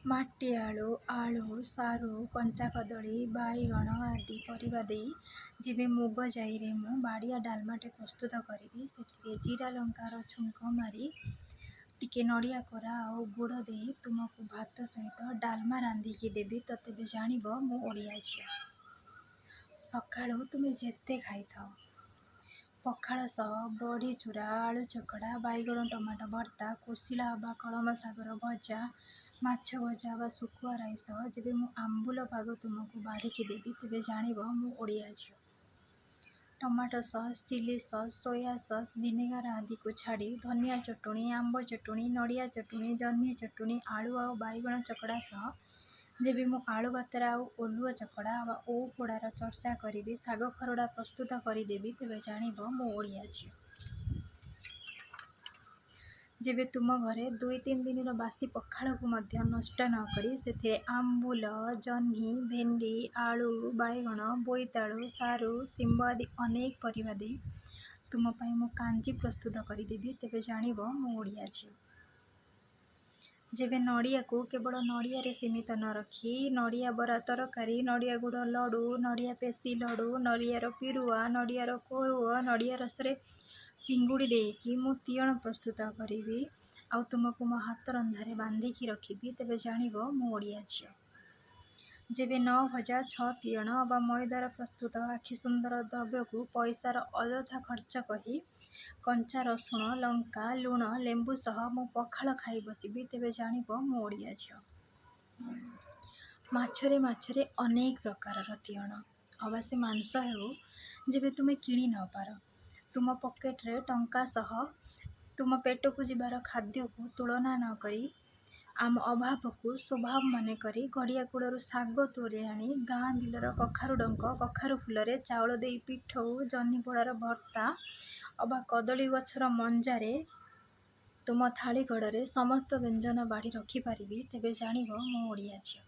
ମାଟି ଆଳୁ, ଆଳୁ, ସାରୁ, କଞ୍ଚା କଦଳୀ, ବାଇଗଣ ଆଦି ପରିବା ଦେଇ ଯେବେ ମୁଗ ଜାଇରେ ମୁଁ ବାଡ଼ିଆ ଡାଲମାଟେ ପ୍ରସ୍ତୁତ କରିବି, ସେଥିରେ ଜିରା ଲଙ୍କାର ଛୁଙ୍କ ମାରି ଟିକେ ନଡ଼ିଆ କୋରା ଆଉ ଗୁଡ଼ ଦେଇ ତୁମକୁ ଭାତ ସହିତ ଡାଲମା ରାନ୍ଧିକି ଦେବି, ତ ତେବେ ଜାଣିବ ମୁଁ ଓଡ଼ିଆ ଝିଅ। ସକାଳୁ ତୁମେ ଯେତେ ଖାଇଥାଅ, ପଖାଳ ସହ ବଢ଼ି ଚୁରା, ଆଳୁ ଚକଡ଼ା, ବାଇଗଣ ଟମାଟୋ ଭର୍ତ୍ତା, କୋଶିଳା ଅବା କଳମ ଶାଗର ଭଜା, ମାଛ ଭଜା ବା ଶୁଖୁଆ ରାଇ ସହ ଯେବେ ମୁଁ ଆମ୍ବୁଲ ପାଗ ତୁମକୁ ବାଢ଼ିକି ଦେବି, ତେବେ ଜାଣିବ ମୁଁ ଓଡ଼ିଆ ଝିଅ। Tomato sauce, chilli sauce, soya sauce, vinegar ଆଦିକୁ ଛାଡ଼ି ଧନିଆ ଚଟୁଣି, ଆମ୍ବ ଚଟୁଣି, ନଡ଼ିଆ ଚଟୁଣି, ଜହ୍ନି ଚଟୁଣି, ଆଳୁ ଆଉ ବାଇଗଣ ଚକଡ଼ା ସହ ଯେବେ ମୁଁ ଆଳୁ ବାତରା ଆଉ ଓଲୁଅ ଚକଡ଼ା ବା ଓଉ ପୋଡ଼ାର ଚର୍ଚ୍ଚା କରିବି, ଶାଗ ଖରଡ଼ା ପ୍ରସ୍ତୁତ କରିଦେବି, ତେବେ ଜାଣିବ ମୁଁ ଓଡ଼ିଆ ଝିଅ। ଯେବେ ତୁମ ଘରେ 2-3 ଦିନର ବାସି ପଖାଳକୁ ମଧ୍ୟ ନଷ୍ଟ ନ କରି ସେଥିରେ ଆମ୍ବୁଲ, ଜହ୍ନି, ଭେଣ୍ଡି, ଆଳୁ, ବାଇଗଣ, ବୋଇତାଳୁ, ସାରୁ, ଶିମ୍ବ ଆଦି ଅନେକ ପରିବା ଦେଇ ତୁମ ପାଇଁ ମୁଁ କାଞ୍ଜି ପ୍ରସ୍ତୁତ କରିଦେବି, ତେବେ ଜାଣିବ ମୁଁ ଓଡ଼ିଆ ଝିଅ। ଯେବେ ନଡ଼ିଆକୁ କେବଳ ନଡ଼ିଆରେ ସୀମିତ ନ ରଖି ନଡ଼ିଆ ବରା ତରକାରୀ, ନଡ଼ିଆ ଗୁଡ଼ ଲଡ଼ୁ, ନଡ଼ିଆ ପେଶି ଲଡ଼ୁ, ନଡ଼ିଆର ପିରୁଆ, ନଡ଼ିଆର କୋରୁଅ, ନଡ଼ିଆ ରସରେ ଚିଙ୍ଗୁଡ଼ି ଦେଇକି ମୁଁ ତିଅଣ ପ୍ରସ୍ତୁତ କରିବି ଆଉ ତୁମକୁ ମୋ ହାତ ରନ୍ଧାରେ ବାନ୍ଧିକି ରଖିବି, ତେବେ ଜାଣିବ ମୁଁ ଓଡ଼ିଆ ଝିଅ। ଯେବେ 9 ଭଜା 6 ତିଅଣ ଅବା ମଇଦାର ପ୍ରସ୍ତୁତ ଆଖି ସୁନ୍ଦର ଦ୍ରବ୍ୟକୁ ପଇସାର ଅଯଥା ଖର୍ଚ୍ଚ କହି କଞ୍ଚା ରସୁଣ, ଲଙ୍କା, ଲୁଣ, ଲେମ୍ବୁ ସହ ମୁଁ ପଖାଳ ଖାଇ ବସିବି, ତେବେ ଜାଣିବ ମୁଁ ଓଡ଼ିଆ ଝିଅ। ମାଛରେ ମାଛରେ ଅନେକ ପ୍ରକାରର ତିଅଣ ଅବା ସେ ମାଂସ ହେଉ, ଯେବେ ତୁମେ କିଣି ନ ପାର, ତୁମ ପକେଟରେ ଟଙ୍କା ସହ ତୁମ ପେଟକୁ ଯିବାର ଖାଦ୍ୟକୁ ତୁଳନା ନ କରି ଆମ ଅଭାବକୁ ସ୍ୱଭାବ ମନେ କରି ଗଡ଼ିଆ କୂଳରୁ ଶାଗ ତୋଳି ଆଣି ଗାଁ ବିଲର କଖାରୁ ଡଙ୍କ, କଖାରୁ ଫୁଲରେ ଚାଉଳ ଦେଇ ପିଠଉ, ଜହ୍ନି ପୋଡ଼ାର ଭର୍ତ୍ତା ଅବା କଦଳୀ ଗଛର ମଞ୍ଜାରେ ତୁମ ଥାଳି କଡ଼ରେ ସମସ୍ତ ବ୍ୟଞ୍ଜନ ବାଢ଼ି ରଖିପାରିବି, ତେବେ ଜାଣିବ ମୁଁ ଓଡ଼ିଆ ଝିଅ।